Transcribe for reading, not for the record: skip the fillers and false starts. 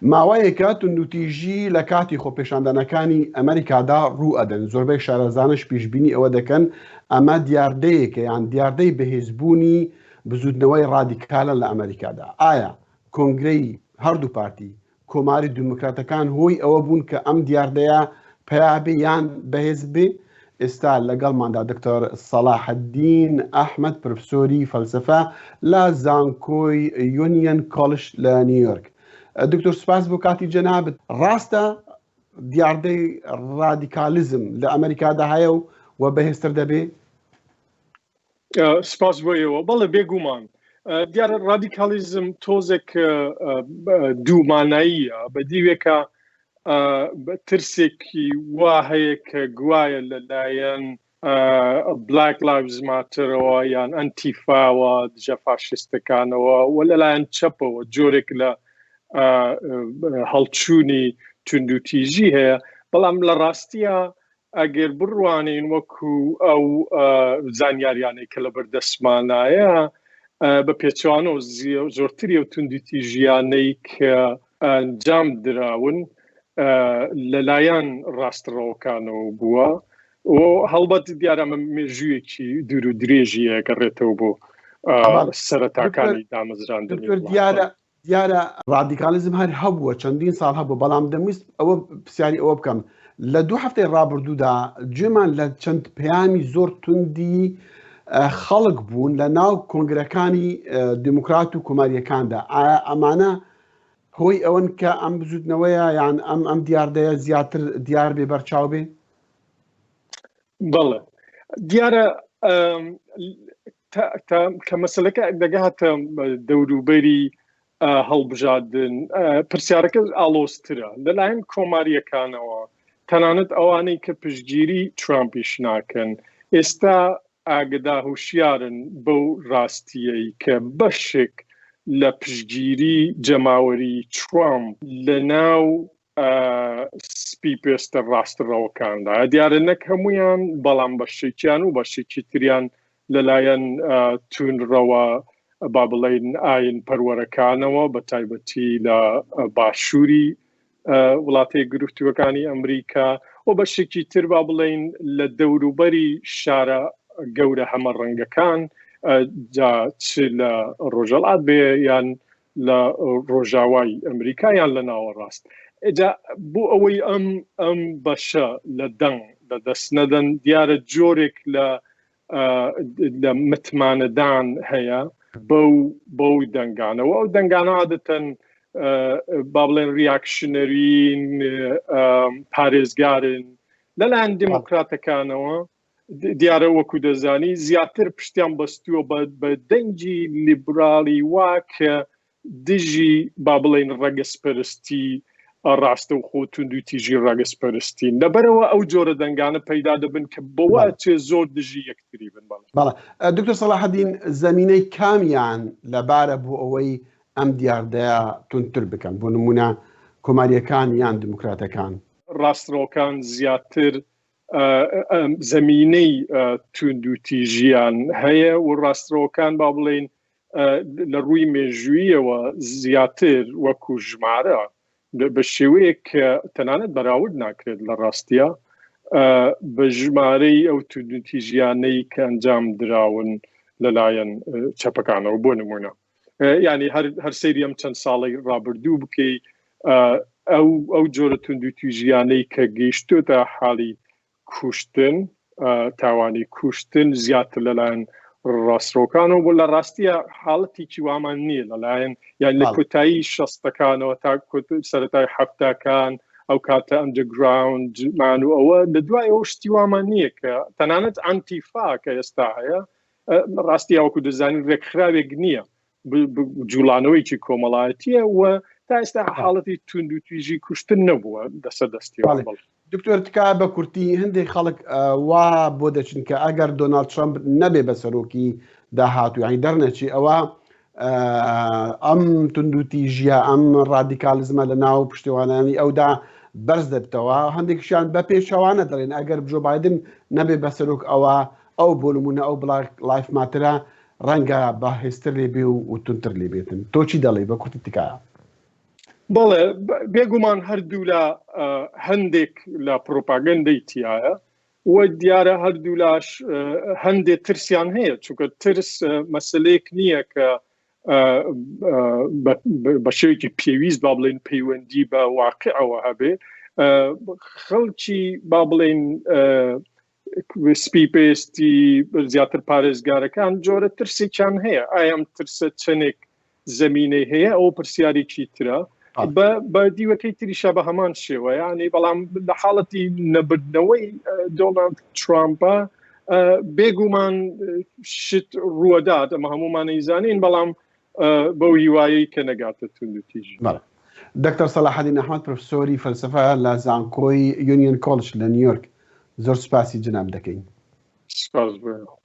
ماوەیەکە توندوتیژی لە کاتی خۆپێشاندانەکانی ئەمریکادا ڕوو ئەدەن، زۆربەی شارەزانش پیشبینی ئەوە دەکەن ئەمە دیاردەیەکە یان دیاردەی بەهێزبوونی بزوتنەوەی ڕادیکالە لە ئەمریکادا. ئایا کۆنگرەی هەردوو پارتی کۆماری و دیموکراتەکان هۆی ئەوە بوون کە ئەم دیاردەیە پەیا بێ یان بەهێز بێ؟ ئێستا لەگەڵماندا دکتۆر سەڵاحەدین ئەحمەد پرفسۆری فەلسەفە لە زانکۆی یونیەن کۆلش لە نیویۆرک. دکتۆر سپاس بۆ کاتی جەنابت. ڕاستە دیاردەی ڕادیکالیزم لە ئەمریکادا هەیە و و بەهێزتر دەبێ؟ سپاس بۆ ئێوە. بەڵێ بێگومان دیارە ڕادیکالیزم تۆزێک دوو ماناییە بە دیوێکە ترسێکی وا هەیە کە گوایە لەلایەن بلاک لایڤز ماتەرەوە یان ئەنتیفاوە دژە فاشیستەکانەوە و لەلایەن چەپەوە جۆرێک لە هەڵچوونی توندوتیژی هەیە بەڵام لە ڕاستیە ئەگەر بڕوانین وەکو ئەو زانیاریانەی کە لە بەردەستمانایە بە پێچەوانەوە زۆرتری ئەو توندوتیژیانەی کە ئەنجام دراون لەلایەن ڕاستڕەوەکانەوە بووە و هەڵبەت دیارە ئەمە مێژوویەکی دوور و درێژی ئەگەڕێتەوە بۆ سەرەتاکانی دامەزراندنی دیارە دیارە ڕادیکالیزم هەر هەبووە چەندین ساڵ هەبوو بەڵام دەمویست ئەوە پرسیاری ئەوە بکەم لە دوو هەفتەی ڕابردوودا گوێمان لە چەند پەیامی زۆر توندی خەڵک بوون لە ناو کۆنگرەکانی دیموکرات و کۆماریەکاندا ئایا ئەمانە هۆی ئەوەن کە ئەم بزوتنەوەیە یان ئەم ئەم دیاردەیە زیاتر دیار بێ بەرچاو بێ؟ بەڵێ دیارە کە مەسلەکە دەگاتە دەوروبەری هەڵبژاردن پرسیارەکە ئاڵۆزترە لەلایەن کۆماریەکانەوە تەنانەت ئەوانەی کە پشتگیری ترامپیش ناکەن ئێستا ئاگدا هوشیارن بەو ڕاستیەی کە بەشێک لە پشتگیری جەماوەری ترامپ لە ناو سپی پێستە ڕاستڕەوەکاندا دیارە نەک هەمویان بەڵام بەشێکیان و بەشێکی تریان لەلایەن توندڕەوە با بڵێین ئاین پەروەرەکانەوە بە تایبەتی لە باشووری وڵاتە یەکگرتووەکانی ئەمریکا و بەشێکی تر با بڵێین لە دەوروبەری شارە گەورە هەمە ڕەنگەکان جا چ لە ڕۆژەڵات بێ یان لە ڕۆژاوای ئەمریکا یان لە ناوەڕاست ئجا بۆ ئەوەی ئەم ئەم بەشە لە دەنگ لە دەست نەدەن دیارە جۆرێک لە لە متمانەدان هەیە بەو بەو دەنگانەوە ئەو دەنگانە عادەتەن با بڵێن ریاکشنەرین پارێزگارن لەلایەن دیموکراتەکانەوە دیارە وەکو دەزانی زیاتر پشتیان بەستووە بە دەنگی لیبراڵی وا کە دژی با بڵێین ڕەگەزپەرستی ڕاستەوخۆ توندوتیژی ڕەگەزپەرستین لەبەرەوە ئەو جۆرە دەنگانە پەیدا دەبن کە بەوە چێ زۆر دژی یەکتری بن. بەڵێ. بەڵێ دکتۆر سەڵاحەدین زەمینەی کامیان لەبارە بۆ ئەوەی ئەم دیاردەیە توندتر بکەن بۆ نمونە کۆماریەکان یان دیموکراتەکان؟ ڕاستڕەوەکان زیاتر زەمینەی توندوتیژیان هەیە و ڕاستڕەوەکان با بڵێین لە ڕووی مێژوویەوە زیاتر وەکو ژمارە بە شێوەیەک کە تەنانەت بەراورد ناکرێت لە ڕاستیە بە ژمارەی ئەو توندوتیژیانەی کە ئەنجام دراون لەلایەن چەپەکانەوە بۆ نمونە ینی هەر سەیری ئەم چەند ساڵی ڕابردوو بکەی ئەو ئەو جۆرە توندوتیژیانەی کە گەیشتۆتە حاڵی کوشتن تاوانی کوشتن زیاتر لەلایەن ڕاستڕۆکانەوە بۆ لە ڕاستیە حاڵەتێکی وامان نییە لەلایەن یان لە کۆتایی شەستەکانەوە تا سەتای هەفتاکان ئەو کاتە ئەندەگراوند مان و ئەوە لە دوای ئەو شتی وامان نییە کە تەنانەت ئەنتیفا کە ئێستا هەیە ڕاستی ئەوکو دەزانین ڕێکخراوێک نییە جوڵانەوەیکی کۆمەڵایەتیە و تا ئێستا حاڵەتی توند و تویژی کوشتن نەبووە دەسە دەستی دکتۆر تکایە بە کورتی هەندێک خەڵک وا بۆ دەچن کە ئەگەر دۆناڵد ترەمپ نەبێ بە سەرۆکی داهاتوو یانی دەرنەچی ئەوە ئەم توندوتیژیە ئەم ڕادیکالیزمە لە ناو پشتیوانانی ئەودا بەرز دەبتەوە هەندێکیشیان بە پێچەوانە دەڵێن ئەگەر جۆ بایدن نەبێ بە سەرۆک ئەوە ئەو بۆ نمونە ئەو بلاک لایف ماترە ڕەنگە بەهێزتر لێ بێ و توندتر لێ بێتن تۆ چی دەڵێی بە کورتی تکایە. بەڵێ بێگومان هەردوولا هەندێک لە پرۆپاگەندەی تایە و دیارە هەردوولاش هەندێک ترسیان هەیە چونکە ترس مەسلەیەک نییە کە بە شێوەیەکی پێویست با بڵێن پەیوەندی بە واقعەوە هەبێ خەڵکی با بڵێن سپی پێستی زیاتر پارێزگارەکان جۆرە ترسێکیان هەیە ئایا ئەم ترسە چەندێک زمینەی هەیە ئەو پرسیارێکی ترە بە دیوەکەی تریشە بە هەمان شێوە یانی بەڵام لە حاڵەتی نەبردنەوەی دۆناڵد ترامپە بێگومان شت ڕووەدات ئەمە هەمومانەی زانین بەڵام بەو هیوایەی کە نەگاتە توندوتیژی. بەڵێ. دکتۆر سەلاحەدین ئەحمەد پرۆفسۆری فەلسەفە لە زانکۆی یونیۆن کۆڵج لە نیویۆرک زۆر سوپاسی جەنابت دەکەین. سوپاس بۆ ئێوە.